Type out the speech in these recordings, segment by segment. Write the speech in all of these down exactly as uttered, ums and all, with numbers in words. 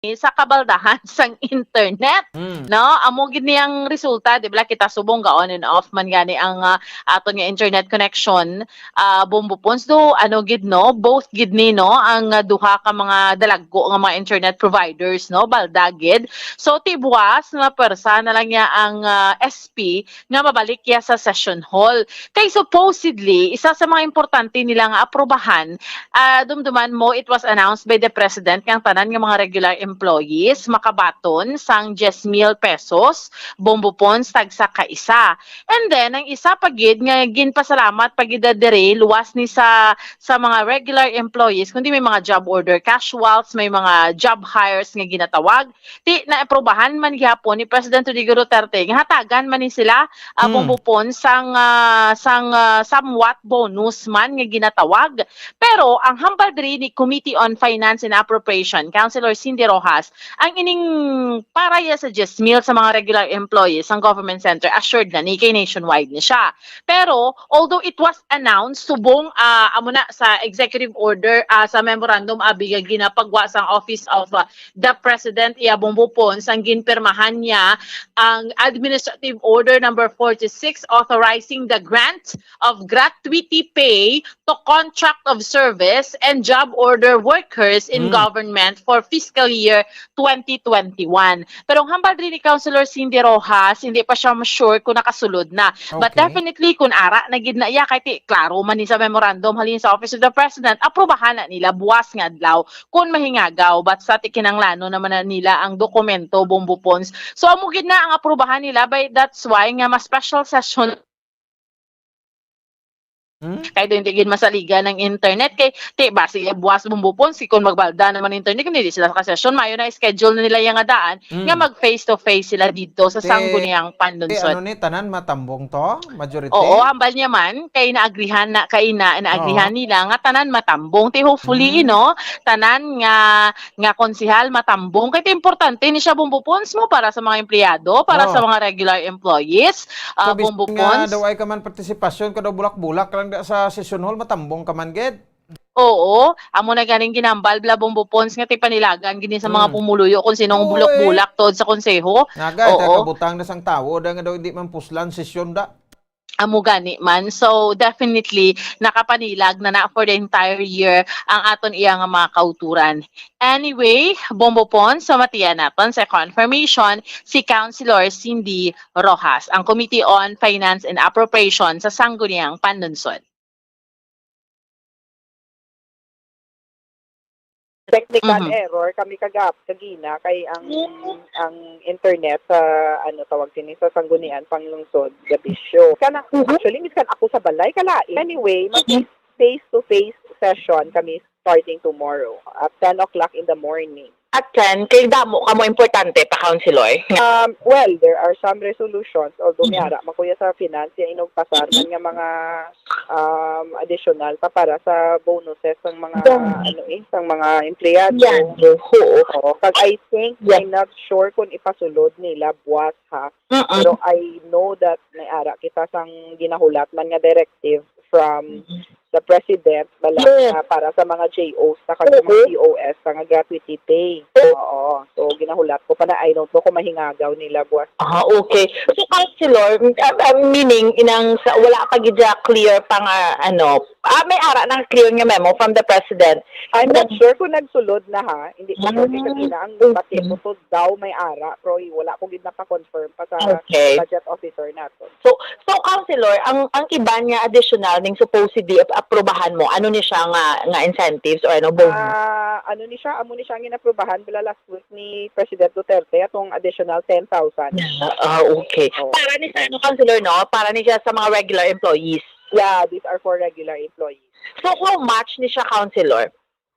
sa kabaldahan sang internet, Mm. no? Amo gid ni ang resulta, di ba? Kita subong ga on and off man gani ang, ah, aton nga internet connection, ah, Bombo Pons, do, ano gid, no? Both gid ni, no? Ang, ah, duha ka mga dalagko nga mga internet providers, no? Balda gid. So, ti buwas nga pwersa na lang niya ang, ah, S P nga mabalik ya sa session hall. Kay supposedly, isa sa mga importante nila nga aprobahan, ah, dumduman mo, it was announced by the president nga ang tanan nga mga regular employees makabaton sang diyes mil pesos, Bombo Pons, tagsa ka isa. And then, ang isa pa gid nga ginpasalamat pa gid diri, luwas ni sa, sa mga regular employees, kundi may mga job order casuals, may mga job hires nga ginatawag, ti naaprobahan man gihapon ni President Rodrigo Duterte nga hatagan man ni sila, ah, Hmm. Bombo Pons, sang, ah, sang, ah, somewhat bonus man nga ginatawag. Pero ang hambal diri ni Committee on Finance and Appropriation, Councilor Cindy Rojas, ang ining para ya sa diyes mil sa mga regular employees sang government center, assured na ni kay nationwide ni siya. Pero although it was announced, subong, ah, amo na sa executive order, ah, sa memorandum abi nga ginapagwa sang Office of, ah, the President, iya Bombo Pons, ang ginpirmahan niya ang Administrative Order Number forty-six authorizing the grant of gratuity pay to contract of service and job order workers in Mm. government for fiscal year twenty twenty-one. Pero ang hambal diri ni Councilor Cindy Rojas, hindi pa siya sure kung nakasulod na. But Okay. definitely, kung ara na gid na iya, kay ti, klaro man ni sa memorandum halin sa Office of the President, aprubahan na nila buwas nga adlaw kung mahingagaw. But sa ti, kinanglano naman na nila ang dokumento, Bombo Pons. So, amo gid na ang aprubahan nila. By, that's why nga mas special session Hmm? Kay do hindi gid masaligan ang internet. Kay, ti, ba, sige, buwas, Bombo Pons, si kung magbalda naman internet, kung hindi sila sa session, mayo na schedule na nila yang nga daan, Hmm. nga mag face to face sila dito sa Ti, Sangguniang ti, Panlungsod. Ano ni, tanan matambong to? Majority? Oo, hambal niya man, kay naagrihan na, kay na, naagrihan Oo. nila nga tanan matambong. Ti, hopefully, Hmm. no, tanan nga, nga konsehal matambong. Kay ti, importante ni siya, Bombo Pons, mo, para sa mga empleyado, para Oo. sa mga regular employees, ah, So, bisan Bombo nga Pons. daw ay ka man partisipasyon ka daw bulak-bulak lang da sa session hall, matambong ka man gid. Oo, amo na ganing ginambal bala, Bombo Pons, nga ti panilagan gini sa mga Mm. pumuluyo kung sinong Uy. bulak-bulak tuod sa konseho. Nagay, Oo. taga butang na sang tawo, da nga daw hindi man puslan sesyon da. Amo gani man. So, definitely, nakapanilag na na for the entire year ang aton iya nga mga kauturan. Anyway, Bombo Pons, sa matiyan naton sa confirmation, si Councilor Cindy Rojas, ang Committee on Finance and Appropriation sa Sangguniang Panlungsod. Technical Mhm. error kami kagap-, kagina kay ang, ang internet sa, ano, tawag sini, sa Sangguniang Panlungsod, gabisyo. Kana, Mhm. actually, miskan ako sa balay, kalain. Anyway, mag- Mhm. face-to-face session kami starting tomorrow at ten o'clock in the morning. At ten, kay damo ka mo importante pa, Councilor? Um, well, there are some resolutions, although may Mm. ara man kuya sa finance, ya inugpasar man nga mga, um, additional pa para sa bonuses sang mga, Yeah. ano eh, sang mga empleyado. Yeah, oo. Oo, kag I think, Yeah. I'm not sure kung ipasulod nila buwas, ha. Mm-mm. Pero I know that may ara kita sang ginahulat man nga directive from Mm-mm. the president, bala Yes. nga para sa mga J Os ta kag sa mga Oo. P O S ta nga gratuity pay. Oo. Oo. So, ginahulat ko pa na, I don't know kung mahingagaw nila buwas. Ah, okay. So, Councilor, m-, ah, ah, meaning, inang sa, wala pa gid siya clear pa nga, ano, ah, may ara na clear nga memo from the president. I'm not Then sure kung nagsulod na, ha. Hindi ko sure kay Ah. kagina ang Mm. bati ko to daw may ara, pero wala ko gid naka-confirm pa sa Okay. budget officer nato. So, so, Councilor, ang, ang iban nga additional ning supposedly ap-, aprubahan mo, ano ni siya nga, nga incentives or ano, bonus? Ah, ano ni siya? Amo ni siya ang ginaprubahan bala last week ni President Duterte, atong additional ten thousand. Ah, ah, okay. Oo. Para ni sa, ano, Councilor, no? Para ni siya sa mga regular employees. Yeah, these are for regular employees. So, how much ni siya, Councilor?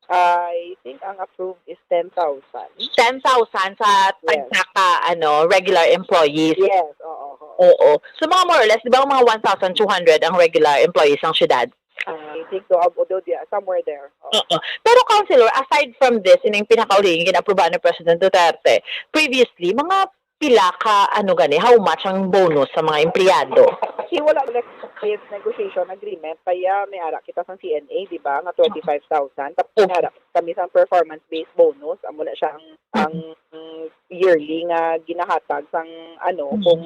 I think ang approved is ten thousand. Ten thousand sa Yes. tagsa ka, ano, regular employees. Yes, oo, oo. Oo. So, mga more or less, di ba, mga one thousand two hundred ang regular employees ng syudad? Ah, I think so, ab-, although, yeah, somewhere there. Oo. Oo. Pero, Councilor, aside from this, ining pinakauli, yung ginaprobahan ni President Duterte, previously, mga pila ka, ano gani, how much ang bonus sa mga empleyado? Kasi wala, like, this negotiation agreement, kaya may ara kita sa C N A, di ba, nga twenty-five thousand. Tapos may ara kami sa performance-based bonus. Amo na siya ang, ang yearly nga ginahatag sang, ano, kung,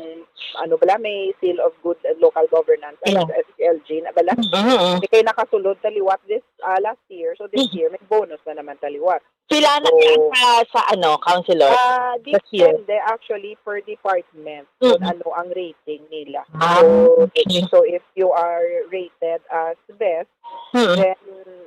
ano bala, may seal of good and local governance ang Yeah. S G L G na bala. Mhm. Kaya nakasulod sa liwat this, ah, last year. So this year, may bonus na naman sa liwat. Pila na So, yan sa, sa ano, councilor? Ah, Sa C N. Depende actually per department kung Mm. ano ang rating nila. Ah, So, okay. so if you are rated as best, Mm. then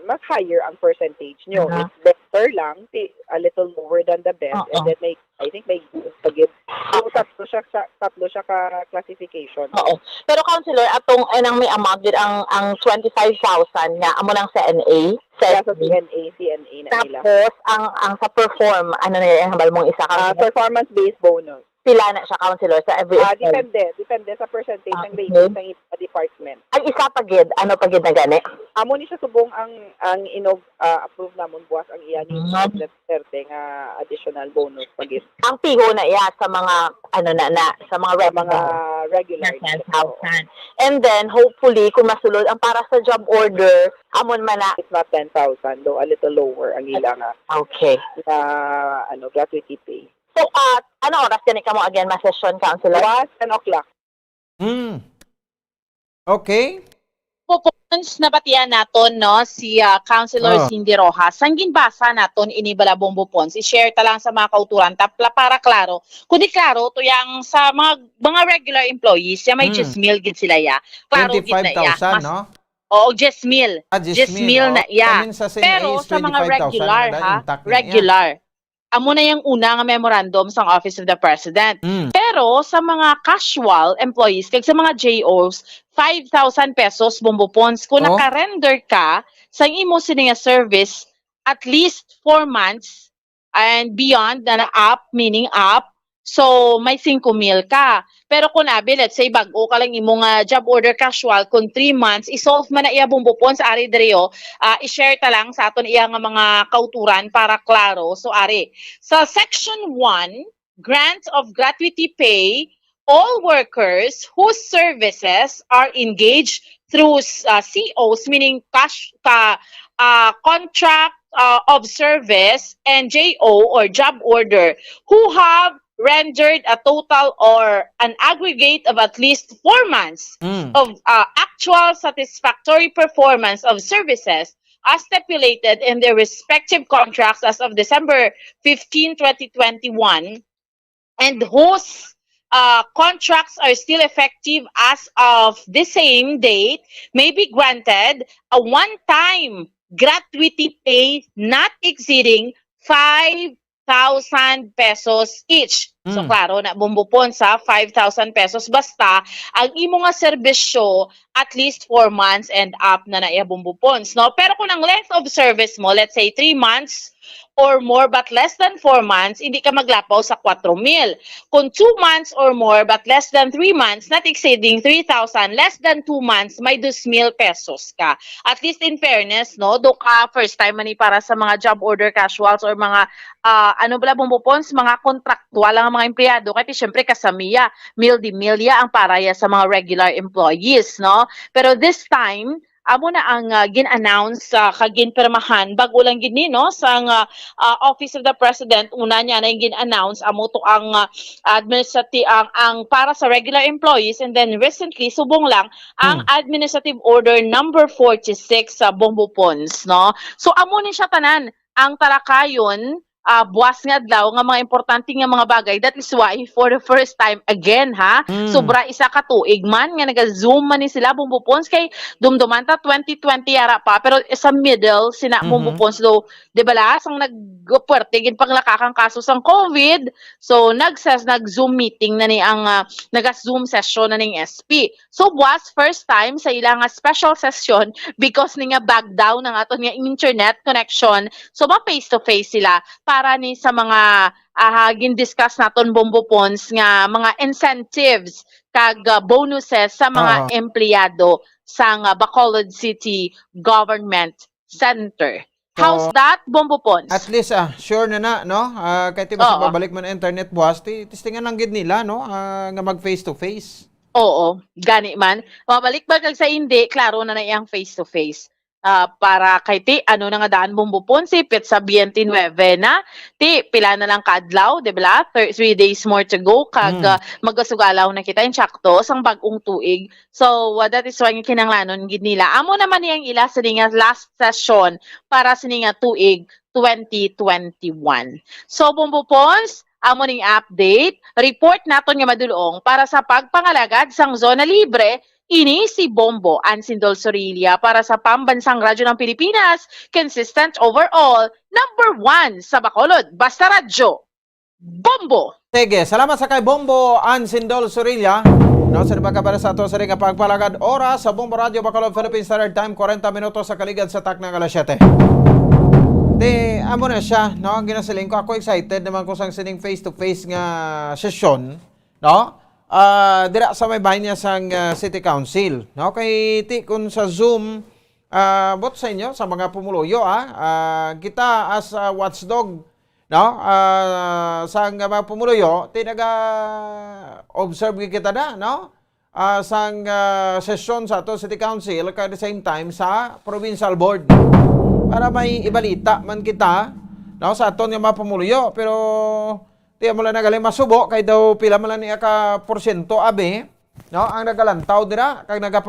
mas higher ang percentage nyo. Ah. If better lang, ti- a little lower than the best, and Oo. then may, I think may good pa gid. So, tatlo siya, sa, tatlo siya ka classification. Oo. Pero councilor, atong anang may amag gid ang ang twenty-five thousand nga amo nang C N A, Kaya sa C N A. C N A, C N A na nila. Tapos ang ang sa perform, ano na yan, hambal mong isa ka Ah, performance-based bonus. Pila na siya, councilor, sa every Ah, employee? Depende. Depende sa percentage Ah, ng okay. rating sa iba department. Ang isa pa gid, ano pa gid na gani? Amo ni siya subong ang ang inog ah, approve namon buwas ang iya ni Mm. President Duterte nga additional bonus pa gid Ang piho na iya sa mga, ano na, na sa mga sa mga regular regular na ten thousand. And then, hopefully, kung masulod ang para sa job order, amon man na. It's not ten thousand, though a little lower ang ila nga, Okay. nga ano, gratuity pay. So, at ano oras gani kamo again ma-session, councilor? Buwas, ten o'clock. Hmm. Okay. Pupons, nabatian naton, no, si ah, Councilor Oh. Cindy Rojas. Ang ginbasa naton ini bala, Bombo Pons, i-share ta lang sa mga kauturan tapla para klaro. Kundi klaro to yang sa mga mga regular employees, ya may Hmm. diyes mil gid sila, ya. Klaro gid na, ya. Twenty-five thousand, Mas no? Oo, diyes mil. Ah, Diyes mil na, oh. ya. Kamin sa C N A Pero is sa mga twenty-five thousand regular, na ha? intact na iya. Regular. Amo na yung una nga memorandum sang Office of the President. Mm. Pero sa mga casual employees kag sa mga J Os, five thousand pesos, Bombo Pons. Kung Oh. naka-render ka sa imo sini nga service at least four months and beyond na, na up, meaning up, so may singko mil ka. Pero kung abi, let's say, bag-o ka lang imo nga job order casual, kung three months, i-solve man na iya, Bombo Pons, ari diri, oh. Ah, i-share ta lang sa aton iya nga mga kauturan para klaro. So, ari, sa Section one, Grant of Gratuity Pay, all workers whose services are engaged through uh, C Os, meaning cash, ka, uh, contract uh, of service, and J O or job order, who have rendered a total or an aggregate of at least four months Mm. of uh, actual satisfactory performance of services as stipulated in their respective contracts as of December fifteenth, twenty twenty-one, and whose uh, contracts are still effective as of the same date may be granted a one-time gratuity pay not exceeding five thousand pesos each. So, Mm. klaro na, Bombo Pons, sa five thousand pesos, basta ang imo nga serbisyo, at least four months and up na na iya, Bombo Pons, no? Pero kung ang length of service mo, let's say, three months or more but less than four months, hindi ka maglapaw sa kwatro mil. Kung two months or more but less than three months, not exceeding three thousand, less than two months, may dos mil pesos ka. At least in fairness, no, do ka first time man ni para sa mga job order casuals or mga ah, ano bala, Bombo Pons, mga kontraktual lang ang mga empleyado, kay ti, syempre, kasamiya, mil di milya ang paraya sa mga regular employees, no? Pero this time, amo na ang ah, gin-announce sa kag ginpirmahan, bag-o lang gid ni, no, sang ah, ah, Office of the President. Una niya na yung gin-announce, amo to ang ah, administrati-, ang, ang para sa regular employees, and then recently, subong lang, ang Hmm. Administrative Order number forty-six sa Bombo Pons, no? So, amo ni siya tanan ang talakayon, ah, buwas nga adlaw nga mga importante nga mga bagay. That is why, for the first time again, ha, Mm. sobra isa ka tuig man nga naga-Zoom man ni sila, Bombo Pons, kay dumduman ta twenty twenty ara pa, pero sa middle sina Mhm. Bombo Pons, do, di ba la, sang nagpuwerte gid panglakak ang kaso sang COVID, so nag-, nag-Zoom meeting na ni ang, ah, naga-Zoom session na ning S P. So, buwas, first time sa ila nga special session because ni nga bag down ang aton nga internet connection. So, ma face to face sila para ni sa mga, ah, gin-discuss naton, Bombo Pons, nga mga incentives kag ah, bonuses sa mga Oo. empleyado sa nga Bacolod City Government Center. How's So, that, Bombo Pons? At least, ah, sure na na, no? Ah, kay ti basta Oo. babalik man ang internet buwas, ti testingan lang gid nila, no? Ah, nga mag face to face. Oo, gani man. Mabalik ba kag sa hindi, klaro na na iyang face to face. Ah, para kay ti, ano na nga daan, Bombo Pons, ti petsa twenty-nine na, ti pila na lang ka adlaw, di ba? Thir- three days more to go, kag Hmm. ah, magasugalaw na kita, insakto, sang bag-ong tuig. So, uh, that is why kinahanglanon gid nila. Amo naman niyang ila sini nga last session para sini nga tuig twenty twenty-one. So, Bombo Pons, amo ning update, report naton nga madulong para sa pagpangalagad sang zona libre. Ini si Bombo Ansindol Sorilla para sa Pambansang Radyo ng Pilipinas, consistent overall, number one sa Bacolod. Basta Radyo, Bombo! Sige, salamat sa kay Bombo Ansindol Sorilla. No, sa mga kabara sa ato sa ring pagpalagad oras sa Bombo Radio Bacolod, Philippine Standard Time, kwarenta minutos sa kaligad sa takna nga alas siyete. Di, amo na siya, no? Ang ginasiling ko, ako excited naman ko sang sining face-to-face nga sesyon, no? Ah, dira sa may bahin niya sang ah, City Council, no? Kay ti kun sa Zoom, ah, bot sa inyo, sa mga pumuluyo, ah, ah, kita as a watchdog, no? Ah, sa mga pumuluyo, ti naga-observe gid kita na, no? Ah, sang ah, sesyon sa ato City Council, kag at the same time sa Provincial Board. Para may ibalita man kita, no, sa aton nga mga pumuluyo. Pero di mo lang nagaling masubo, kay daw pila man lang niya ka porsyento, abi, no, ang nagalantaw dira, kag nagapam-